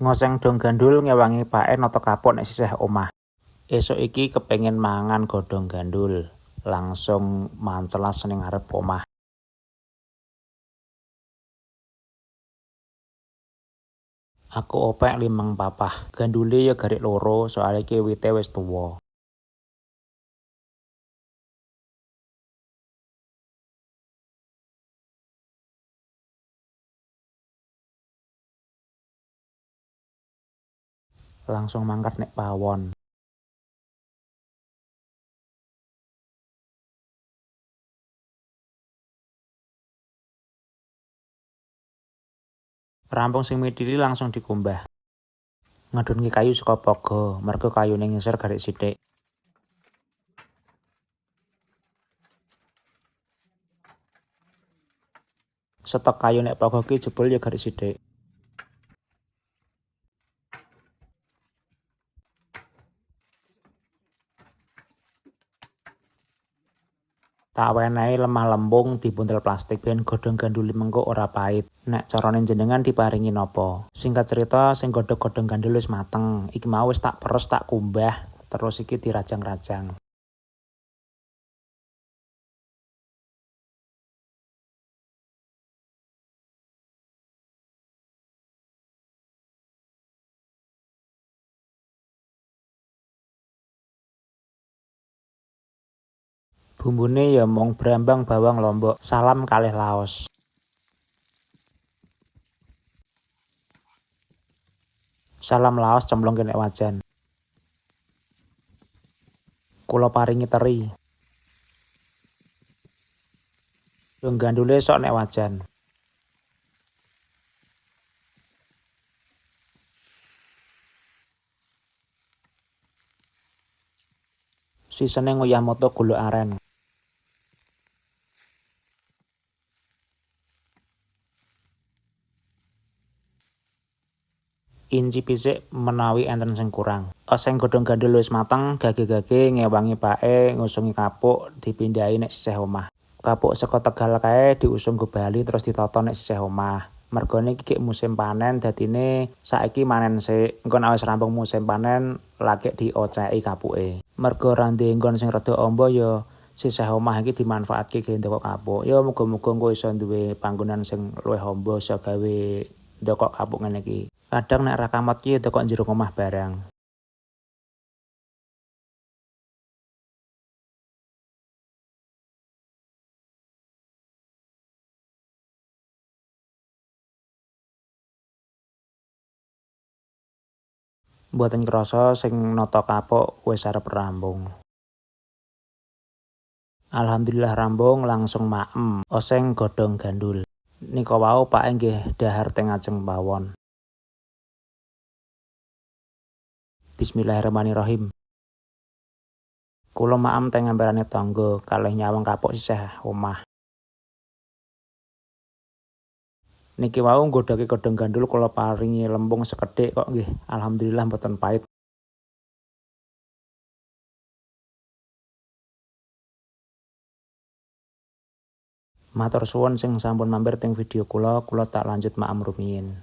Ngoseng godhong gandul ngewangi pake nata kapuk nek sisih omah. Esuk iki kepengin mangan godhong gandul, langsung mancelas ning ngarep omah. Aku opek limang papah, gandule ya garek loro soale iki wite wis tuwa. Langsung mangkat nek pawon. Rampung sing mithili langsung dikumbah. Ngedhunke kayu saka pogo, mergo kayune ngisor garek sithik. Stok kayu nek pogo ki jebul ya garek sithik. Tak wenehi lemah lempung dibuntel plastik ben godhong gandule mengko ora pait. Nek carane jenengan diparingi napa? Singkat cerita sing godhog godhong gandul wis mateng. Iki mau wis tak peres tak kumbah, terus iki dirajang-rajang. Bumbune ya mung brambang, bawang, lombok, salam kalih laos. Salam laos cemplungke nek wajan. Kula paringi teri. Godhong gandule sok nek wajan. Sisane nguyah moto gula aren. Incipi sik menawi enten sing kurang. Oseng godhong gandul wis mateng, gage-gage ngewangi pake ngusungi kapuk dipindahi nek sisih omah. Kapuk saka Tegal kae diusung nggo bali terus ditata nek sisih omah. Mergone iki musim panen dadine saiki manen sik, engko nek wis rampung musim panen lagek dioceki kapuke. Mergo ora ndek nggon sing rada amba ya sisih omah iki dimanfaatke gawe ndokok kapuk. Ya muga-muga engko iso duwe panggonan sing luwih amba iso gawe ndokok kapuk ngene iki. Kadang nek ra kamot ki ndokok njero omah barang. Mboten krasa sing nata kapuk wis arep rampung. Alhamdulillah rampung langsung maem oseng godhong gandul. Nika wau pake nggih dhahar teng ngajeng pawon. Bismillahirrahmanirrahim. Kula maem teng emperane tangga kalih nyawang kapuk sisih omah. Niki wau nggodhoki godhong gandul kula paringi lempung sekedhik kok nggih alhamdulillah mboten pait. Matur suwun sing sampun mampir teng video kula, kula tak lanjut maem rumiyin.